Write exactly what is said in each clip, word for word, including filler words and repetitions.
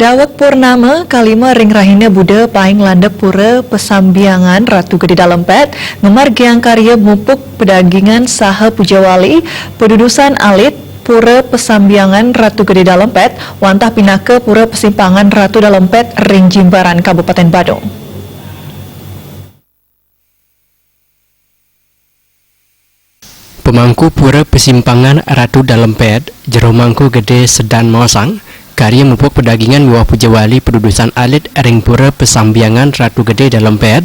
Daweg purnama kalima ring rahina Buda paing landep Pura Pasambiangan Ratu Gede Dalem Ped, ngamargiang karya mupuk pedagingan saha puja wali, padudusan alit, Pura Pasambiangan Ratu Gede Dalem Ped, wantah pinaka Pura Pasimpangan Ratu Dalem Ped ring Jimbaran, Kabupaten Badung. Pemangku Pura Pasimpangan Ratu Dalem Ped, Jero Mangku Gede Sedan maosang, karya mupuk pedagingan miwah puja wali padudusan alit ring Pura Pasambiangan Ratu Gede Dalem Ped,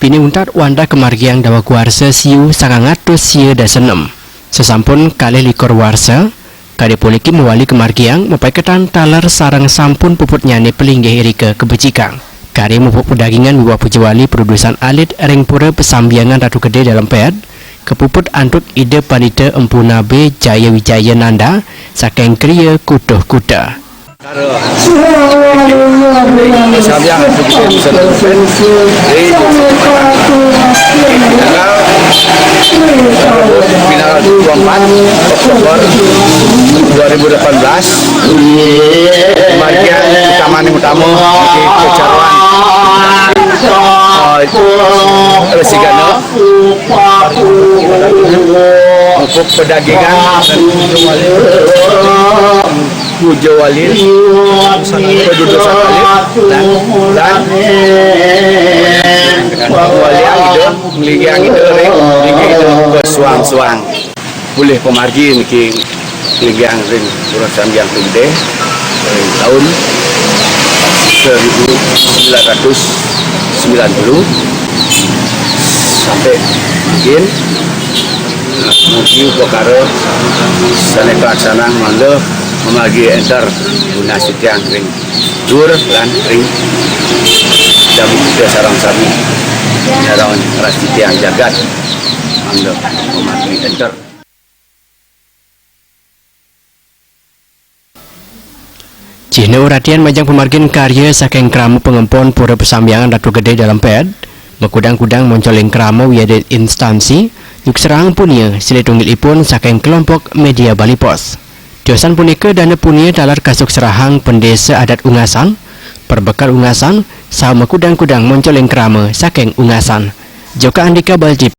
pinih untat wantah kamargiang daweg warsa siu sangang atus sia dasa nem. Sasampun kalih likur warsa, karya puniki mawali kamargiang mapaiketan taler sareng sampun puputnyane palinggih irika kabecikang. Karya mupuk pedagingan miwah puja wali padudusan alit ring Pura Pasambiangan Ratu Gede Dalem Ped, kapuput antuk Ida Pandita Empu Nabe Jaya Wijaya Nanda saking Griya Kutuh Kuta. Karo. Sambiang Ratu Gede Dalem Ped. Jadi, tanggal, tanggal dua puluh empat Oktober dua ribu delapan belas, bagian utama, utama di kecaruan, eh, Resi Gana, mupuk pedagingan, puja wali, padudusan alit, lan, lan waliang Ida, nglinggihang Ida ring, nglinggih Ida ka suang-suang. Polih pamargi niki nglinggihang ring Pura Sambiang Gede ring taun seribu sembilan ratus sembilan puluh sampai mangkin. Nah, mugi upakara sane kalaksanang mangda mamargi enter nunas titiang ring duur lan ring dabu kita sareng sami, sareng ras titiang jagat mangda mamargi enter. Cihna uratian majeng pamargin karya saking krama pangempon Pura Pasambiangan Ratu Gede Dalem Ped, makudang-kudang moncoling krama wiadin instansi, nyukserahang punia silih tunggilipun saking kelompok media Bali Post. Tiosan punika dana punia taler kasuksrahang pendesa adat Ungasan, perbekal Ungasan, saha makudang-kudang moncoling krama saking Ungasan. Joka Andika Balji.